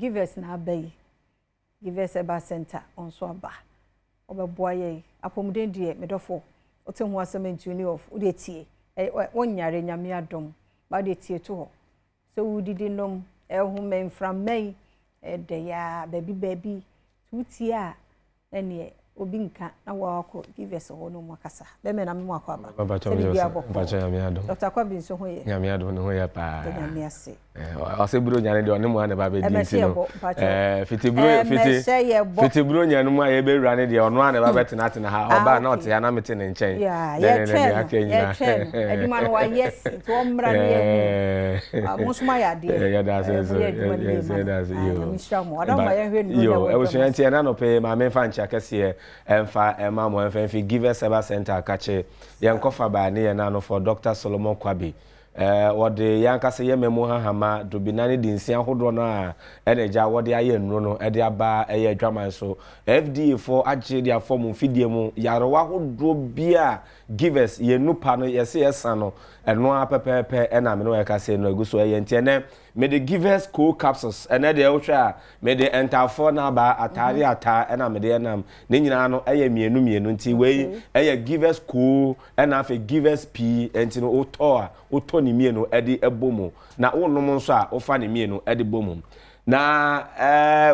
Givers na aba yi, Givers Herbal Center ɔnso aba, ɔbɛboa yɛn. Apɔmuden deɛ, medɔfo, wote ho asɛm ntuni off, wode tie, wonyare, Nyame adom, ba wode tie to hɔ. Sɛ wodidi nom, ɛho mframa yi, ɛdɛ ya baabi baabi, wotie a, ɛneɛ obi nka na wakɔ Givers hɔ no mu akasa. Bɛmɛ na memu akɔ aba. Sɛ biribi abɔkɔ. Dr. Kwabi nso ho yɛ. Nyame adom ne ho yɛ paa. Nyame ase. Ɔsɛ buro nyane deɛ ɔne mu a na ba bɛdi nti no. Fiti buro fiti fiti buro nyane mu a yɛbɛwura ne deɛ ɔno a na ba bɛtenatena ha. Ɔbaa na ɔte ha na mete ne nkyɛn. Yɛtwɛn no, yɛtwɛn no. Adwuma no wayɛ si nti ɔmmra ne yɛhu. Mo nso moayɛ adeɛ. Yɛda ase nso. Moyɛ adwuma no yie ma no. Yɛda ase. Nyame nhyira mo. Ɔdɔ ma yɛnhwɛ nnuro Yo, na ɛwɔ abusua, nti ɛna nɔpɛ yi maame mfa nkyɛ kɛseɛ ɛmfa ɛma mo ɛmfa mfi Givers Herbal Center kakye yɛn kɔfa baa ne yɛn nanofo Dr. Solomon Kwabi. Wɔde yɛn ankasa yɛ mɛmu hahama dobina ne dinsi ahodoɔ no a ɛna agya wɔde ayɛ nnuro no ɛde aba ɛyɛ adwaman so. FDA foɔ agye de afɔ mu mfidie mu yarewa ahodoɔ bi a Givers yɛn nupa no yɛsɛ yɛsa no, ɛno ara pɛpɛɛpɛ ɛna me ne wɔn ɛka no agu so ɛyɛ. Nti ɛnɛ mede Givers Co capsules, ɛnɛ deɛ wohwɛ a mede ntaafoɔ na aba ataare ataa ɛna mede ɛnam ne nyinaa no ɛyɛ mmienu mmienu. Nti wei ɛyɛ Givers Co ɛna afei Givers P. Nti no wotɔ a, wotɔ ne mmienu ɛde ɛbɔ mu, na wonom nso a, wofa ne mmienu ɛde bɔ mu. Na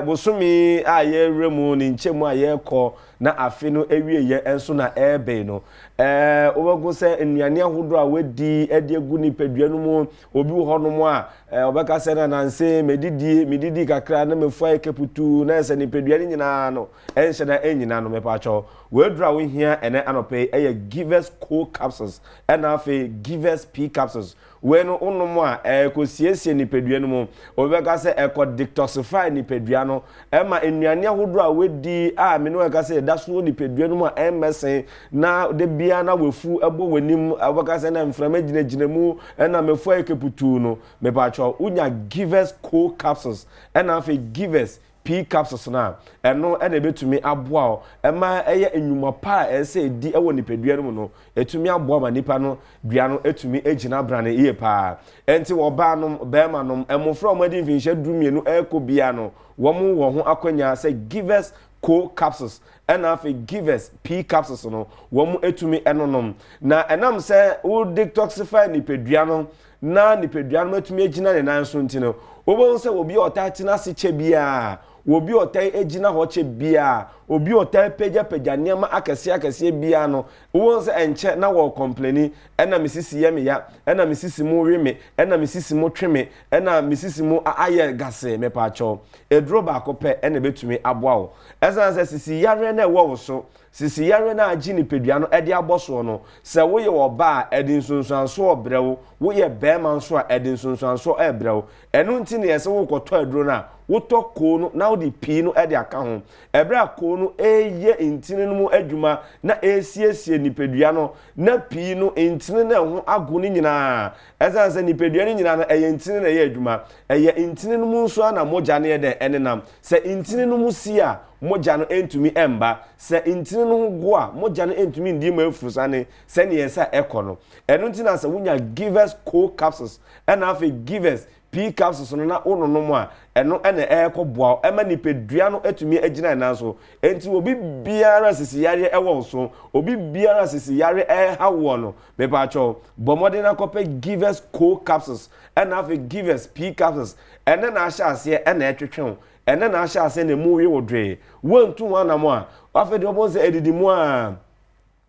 bosomi a yɛrewura mu ne nkyɛn mu a yɛrekɔ na afe no awie yɛ nso na ɛrebɛn no, wobɛgo sɛ nnuane ahodoɔ a wadi ɛde agu nipadua no mu. Obi wɔ hɔnom a ɔbɛka sɛ na nanse medidie medidi kakra na mefu ayɛ keputu na ɛsɛ nipadua no nyinaa no ɛnhyɛ da ɛnyina no. Mepatwɔ, wɔaduru a wohia ɛnɛ anɔpɛ yi ɛyɛ Givers Co capsules ɛna afei Givers P capsules. Wei no wonom a, ɛkɔsiesie nipadua no mu. Obi bɛka sɛ ɛkɔ detoxify nipadua no, ɛma nnuane ahodoɔ a wadi a me ne wɔka sɛ ɛda so wɔ nipadua no mu a ɛmmɛsen na de bia na wafu ɛbɔ w'anim, wobɛka sɛ na mframa gyinagyina mu ɛna mefu ayɛ keputuu no. Mepatwɔ, wonya Givers Co capsules ɛna afei Givers P capsules no a, ɛno ɛna ɛbɛtumi aboa wo ɛma ɛyɛ nnwuma pa a ɛsɛ ɛdi ɛwɔ nipadua no mu no, ɛtumi aboa ma nipa no dua no ɛtumi gyina brane yie paa. Ɛnti ɔbaa nom, bɛrima nom, mmɔfra a wɔadi mfinhyia 12 ɛrekɔ bia no, wɔn wɔ ho akɔnya sɛ Givers Co capsules ɛna afei Givers P capsules no wɔn ɛtumi ɛnonom. Na ɛnam sɛ wo detoxify nipadua no na nipadua no atumi agyina ne nan so nti no, wobɛhu sɛ obi a ɔtaa tena ase kyɛ biara, obi a ɔtaa gyina hɔ kyɛ biara, obi a ɔtaa pagyapagya nneɛma akɛseɛ akɛseɛ biara no, wobɛhu sɛ ɛnkyɛ na wɔ complain, ɛna me sisi yɛ me ya, ɛna me sisi mu we me, ɛna me sisi mu twe me, ɛna me sisi mu ayɛ gase. Mepaakyɛw, eduro baako pɛ ɛna ebɛtumi aboa wo. Ɛsan sɛ sisi yareɛ na ɛwɔ wo so, sisi yareɛ no agye nipadua no ɛde abɔ soɔ no, sɛ woyɛ ɔbaa a, ɛde nsonsansoɔ brɛ wo, woyɛ bɛrima nso a, ɛde nsonsansoɔ ɛbrɛ wo. Ɛno nti ne yɛsɛ wokɔtɔ aduro no a, wotɔ koo no na wode pii no ɛde aka ho. Ɛberɛ a koo no ɛyɛ ntini no mu adwuma na ɛsiesie nipadua no, na pii no ntini no ɛho ago no nyinaa, ɛsiane sɛ nipadua no nyinaa no ɛyɛ ntini na ɛyɛ adwuma, ɛyɛ ntini no mu nso a na mogya no yɛ dɛ ɛnenam. Sɛ ntini no mu si a, mogya no ntumi mba. Sɛ ntini no ho go a, mogya no ntumi ndi mu afurusane sɛnea ɛsɛ a ɛkɔ no. Ɛno nti na sɛ wonya Givers Co capsules ɛna afei Givers P capsules no na wononom a, ɛno ɛna ɛrekɔ boa wo ɛma nipadua no atumi agyina ɛnan so. Nti obi biara sisi yareɛ ɛwɔ wo so, obi biara sisi yareɛ ɛha woɔ no, mepaakyɛw, bɔ mmɔden akɔpɛ Givers Co capsules ɛna afei Givers P capsules. Ɛnɛ na ahyɛ aseɛ ɛna ɛtwetwe wo, ɛnɛ na ahyɛ aseɛ na emu we wo dwee, wɔntu ho anam a, afei deɛ wɔbɛn sɛ ɛdidi mu a,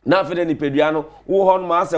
na afei de nipadua no wowɔ hɔnom asɛ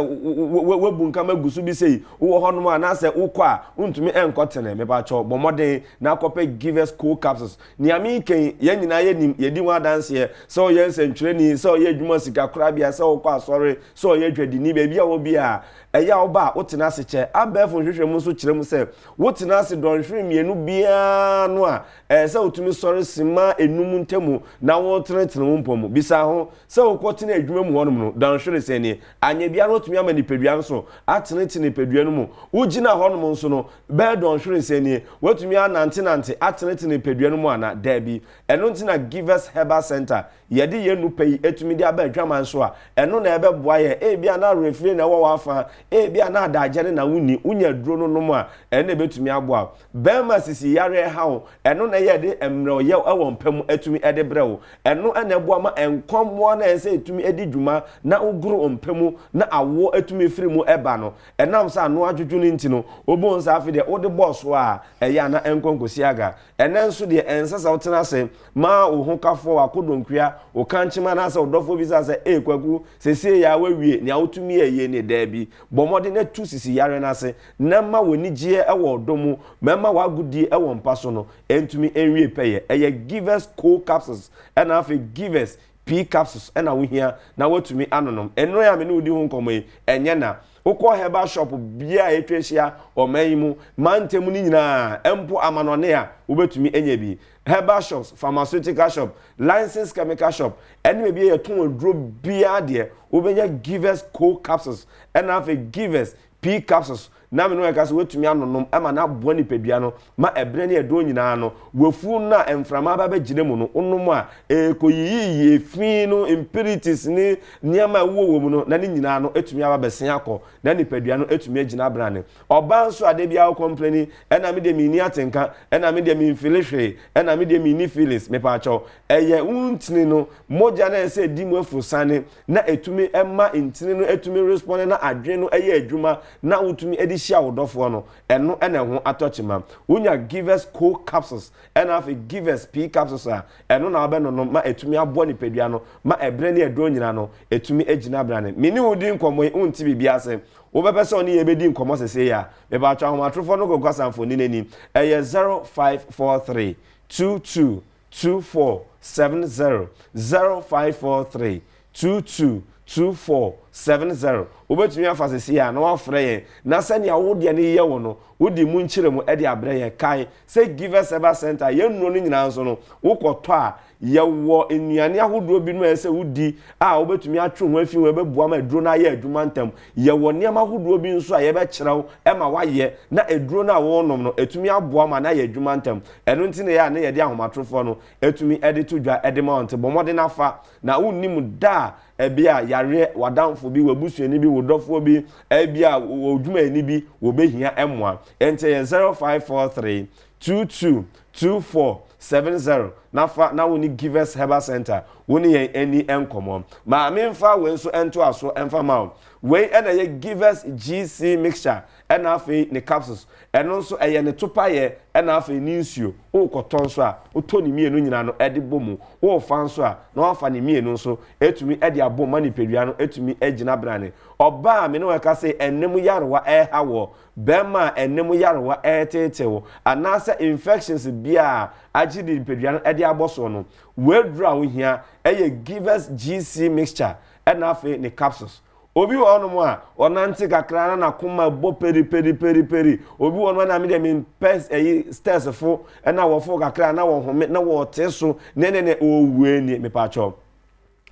wabu nkama gu so bi sei, wowɔ hɔnom a na sɛ wokɔ a wontumi nkɔ tene. Mepakyɛw, bɔ mmɔden na akɔpɛ Givers Co capsules. Nea mekɛn yɛn nyinaa yɛnim, yɛdi ho adanseɛ, sɛ ɔyɛ nsɛntwerɛni, sɛ ɔyɛ adwuma sika korabea, sɛ wokɔ asɔre, sɛ ɔyɛ adwadini, baabi a wɔ bi a ɛyɛ a woba a wotena ase kyɛ. Abɛɛfo nhwehwɛ mu nso kyerɛ mu sɛ wotena ase dɔnhwere 2 biara no a, ɛyɛ sɛ wotumi sɔre sima 5 ntamu na wotenetene wo mpɔ mu. Bisa ho sɛ wokɔtena adwuma mu hɔnom. wonom no, dɔnhwere sɛn nie? Anyɛ biara no watumi ama nipadua no so atenetene nipadua no mu. Wogyina hɔnom nso no, bɛyɛ dɔnhwere sɛn nie? Watumi anantenante atenetene nipadua no mu anaa? Daabi. Ɛno nti na Givers Herbal Centre, yɛde yɛn nnupɛ yi atumi de aba adwaman so a, ɛno na ɛbɛboa yɛn. Ebia na awerɛfire na ɛwɔ w'afa, ebia na adagyeɛ na wonni, wonya aduro no nom a, ɛno na ɛbɛtumi aboa wo. Bɛrima sisi yareɛ ha wo, ɛno na ɛyɛ de mmerɛwyɛ wɔ mpa mu atumi de brɛ wo. Ɛno na ɛboa ma nkɔmmoa no a ɛsɛ sɛ ɛtumi di dwuma na wogoro mpa mu na awoɔ atumi firi mu ba no. Ɛnam sɛ ano adwodwo no nti no, wobɛhu sɛ afei deɛ wode bɔɔ so a, ɛyɛ a na ɛnkɔ nkɔsi aga. Ɛnnɛ nso deɛ, ɛnsɛ sɛ wotena ase ma wo hokafoɔ, w'akodonkua, wo kankyema anaasɛ wo dɔfoɔ bisa sɛ, Ee Kwaku, seesei ara woawie nea wotumi yɛ yei nie? Daabi. Bɔ mmɔden na tu sisi yareɛ no ase na ma w'anigyeɛ wɔ ɔdɔ mu, ma ɛma w'agodie wɔ mpa so no ntumi nwie pɛyɛ. Ɛyɛ Givers Co Capsules ɛna afei Givers P Capsules na wohia na woatumi anonom. Nnuro a me ne wo di ho nkɔmmɔ yi, ɛnyɛ na. Wokɔ herbal shop biara a atwa ahyia ɔman yi mu mantam no nyinaa, mpo amanɔne a, wobɛtumi anya bi. Herbal shops, pharmaceutical shop, licensed chemical shop, ɛne baabi a yɛtɔn aduro biara deɛ, wobɛnya Givers Co Capsules ɛna afei Givers P capsules na me ne wo ɛka sɛ woatumi anonom ma no aboa nipadua no ma ɛberɛ ne ɛdɔn nyinaa no wafunu no a mframa aba bɛgyina mu no wonom a ɛkɔyiyiyi efi no impurities ne nneɛma a ɛwɔ wɔ mu no na ne nyinaa no atumi aba bɛsen akɔ na nipadua no atumi agyina brane. Ɔbaa nso a da biara wo complaini ɛna me deɛ menni atenka ɛna me deɛ memfili hwee ɛna me deɛ menni feelings mepaakyɛw ɛyɛ wo ntini no mogya no a ɛsɛ ɛdi mu afurusane na ɛtumi ma ntini no tumi respond na adwene no yɛ adwuma na wotumi de hyia wo dɔfoɔ no, ɛno na ɛho atɔ kyema. Wonya Givers Co capsules ɛna afei Givers P capsules a, ɛno na wobɛnonom ma ɛtumi aboa nipadua no ma ɛberɛ ne ɛdɔn nyinaa no ɛtumi agyina brane. Me ne wo di nkɔmmɔ yi, wonte biribi ase. Wobɛpɛ sɛ ɔne yɛn bɛdi nkɔmmɔ sesei yi a, mepaatwɔ ahomatorofoɔ no kɔkɔ asamfoni no ani. Ɛyɛ 0543 22 24 70 0543 22 24 70 Wobɛtumi afa seesei a na woafrɛ yɛn na sɛnea wo deɛ no yɛ wo no, wode mu nkyerɛmu de abrɛ yɛn. Kae sɛ Givers Herbal Centre, yɛn nnuro no nyinaa nso no, wokɔtɔ a, yɛwɔ nnuane ahodoɔ binom a ɛsɛ sɛ wodi a wobɛtumi atwe ho afi ho, ɛbɛboa ma aduro no ayɛ adwuma ntɛm. Yɛwɔ nneɛma ahodoɔ bi nso a yɛbɛkyerɛ wo ma woayɛ na aduro no a worenom no, atumi aboa ma no ayɛ adwuma ntɛm. Ɛno nti na ɛyɛ a na yɛde ahomatorofoɔ no tumi de to dwa de ma wɔn. Nti bɔ mmɔden na fa, na wonnim da a ebia yareɛ, w'adamfo bi, w'abusuani bi, wo dɔfoɔ bi, ebia w'odwumayɛni bi wɔbɛhia mmoa. Enti ɛyɛ 0543 22 24 70 na fa na wo ne Givers Herbal Centre wo ne yɛn ani nkɔmmɔ. Ma memfa wei nso ntoa so mfa ma wo. Wei na ɛyɛ Givers GC Mixture ɛna afei ne capsules, ɛno nso ɛyɛ ne topaeɛ ɛna afei ne nsuo, worekɔtɔ nso a, wotɔ ne mmienu nyinaa no de bɔ mu, worefa nso a, na wafa ne mmienu nso atumi de abom ma nipadua no atumi agyina brane. Ɔbaa a me ne wo ɛka sei, ɛnne mu yarewa ɛreha woɔ, barima a ɛnne mu yarewa ɛreteetee wo, anaasɛ infections biara a agye de nipadua no de abɔ soɔ no, w'aduro a wohia ɛyɛ Givers GC mixture ɛna afei ne capsules. Obi wɔ hɔnom a, ɔnante kakra na n'akoma bɔ peri-peri-peri-peri. Obi wɔ hɔnom a, na me deɛ mempɛ ɛyi stairs fo, ɛna wɔfo kakra na wɔhome na wɔte so ne ne ne owue nie mepaakyɛw.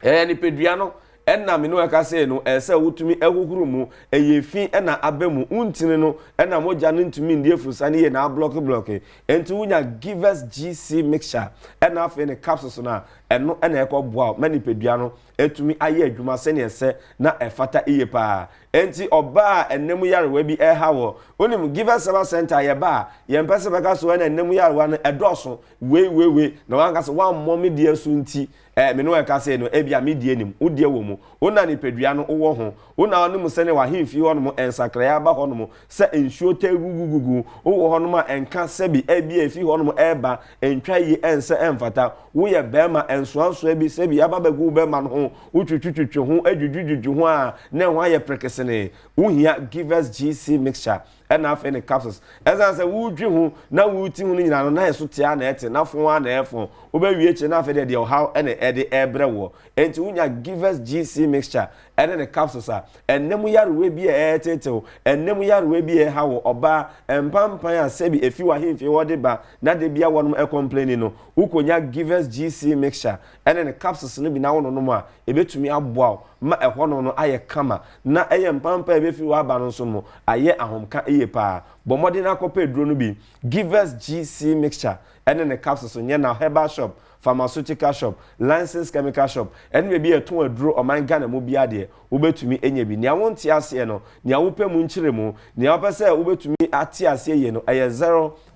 Ɛyɛ nipadua no ɛna me ne ɛka sei no ɛsɛ sɛ wotumi ɛhohoro mu, ɛyɛ fi ɛna aba mu, wontini no ɛna mogya no ntumi ndi afurusa no yie na ablɔke blɔke. Enti wonya Givers GC mixture ɛna afei ne capsules no a, ɛno ɛna ɛkɔ boa wo ma nipadua no atumi ayɛ adwuma sɛnea ɛsɛ na ɛfata yiye paa. Enti ɔbaa a ɛnna mu nyarewa bi rehaw wɔ. Wonim, Givers Herbal Centre, yɛba a, yɛmpɛ sɛ bɛka so ɛna ɛnna mu nyarewa no ɛdɔɔso, wei, wei, wei, na wanka sɛ wammɔ me deɛ so nti, eh, me ne wo ɛka sei no, ebia me deɛ nim, wo deɛ wɔ mu. Wo na nipadua no wowɔ ho. Wo na wonim sɛnea w'ahemfie hɔnom nsakraeɛ aba hɔnom, sɛ nsuo taa gugugugu wo wɔ hɔnom a ɛnka sɛbi ebia efi hɔnom reba, ɛntwa yie, ɛnsɛ, ɛmfata. Woyɛ barima, nsoansoa bi sɛbi aba bɛgu wo bɛma no ho, wotwitwitwitwi ho, adwidwidwidwi ho a na ɛho ayɛ perekesenee. Wohia Givers GC Mixture. Ɛna afei ne capsules. Ɛsiane sɛ wodwi ho na woti ho no nyinaa no, na ɛso te ara na ɛte, na fon ara na ɛfon. Wobɛwie akyire na afei deɛ deɛ ɔhaw na ɛde ɛrebrɛ woɔ. Enti wonya Givers GC mixture ɛne ne capsules a, ɛnna mu yarewa bi a ɛretetew, ɛnna mu yarewa bi a ɛreha wo, ɔbaa, mpampan a sɛbi efi w'ahemfie hɔ de ba na da biara wɔnom ɛcomplaini no, wokɔnya Givers GC mixture ɛne ne capsules no bi na wononom a, ɛbɛtumi aboa wo ma ɛhɔnom no ayɛ kama na ɛyɛ mpampan a ɛbɛfiri hɔ aba no nso no ayɛ ahomka yie paa. Bɔ mmɔden na kɔpɛ aduro no bi, Givers GC mixture ɛne ne capsules nyɛ na herbal shop, pharmaceutical shop, licensed chemical shop ɛne baabi a yɛtɔn aduro ɔman Ghana mu biara deɛ wobɛtumi anya bi. Nea wonte aseɛ no, nea wopɛ mu nkyerɛmu, nea wopɛ sɛ wobɛtumi ate aseɛ yie no ɛyɛ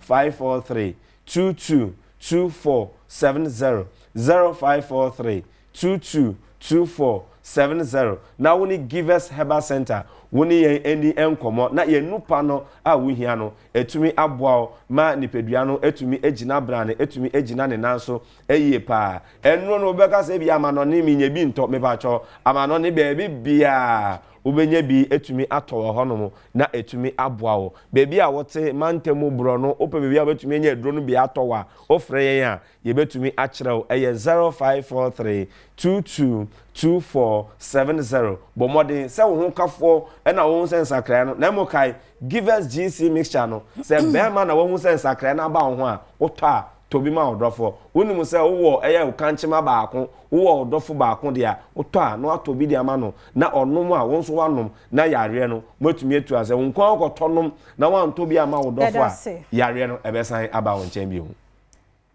0543 22 24 70, 0543 22 24 70 na wo ne Givers Herbal Centre wo ne yɛn ani nkɔmmɔ na yɛn nnupa no a wohia no atumi aboa wo ma nipadua no atumi agyina brane, atumi agyina ne nan so yie paa. Ɛno no wobɛka sɛ ebia amanɔne menya bi ntɔ, mepakyɛw amanɔne baabi biara wobɛnya bi atumi atɔ wɔ hɔnom na atumi aboa wo. Baabi a wote, mantam mu, borɔno, wopɛ baabi a wobɛtumi anya aduro no bi atɔ wɔ a, wofrɛ yɛn a, Yɛbɛtumi akyerɛ wo, ɛyɛ 0543 22 24 70. Bɔ mmɔden sɛ wo ho kafoɔ na wohu sɛ nsakraeɛ no, na mmom kae Givers GC mixture no, sɛ barima na woahu sɛ nsakraeɛ no aba wo ho a, wotɔ a, tɔ bi ma wo dɔfoɔ. Wonim sɛ wowɔ ɛyɛ wo kankyema baako, wowɔ wo dɔfo baako deɛ a, wotɔ a, na woatɔ bi de ama no, na ɔnom a, wo nso woanom, na yareɛ no, moatumi atu asɛ. Wo nko ara wokɔtɔ nom na woantɔ bi amma wo dɔfo a, yareɛ no, ɛbɛsan aba wo nkyɛn bio.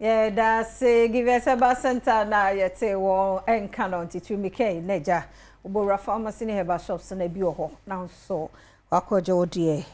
Yɛda ase Givers Herbal Center na yɛte wɔn nka no nti tumi kɛn na agya wobɔwura pharmacy ne herbal shops na bi wɔ hɔ na nso wakɔgye wo deɛ.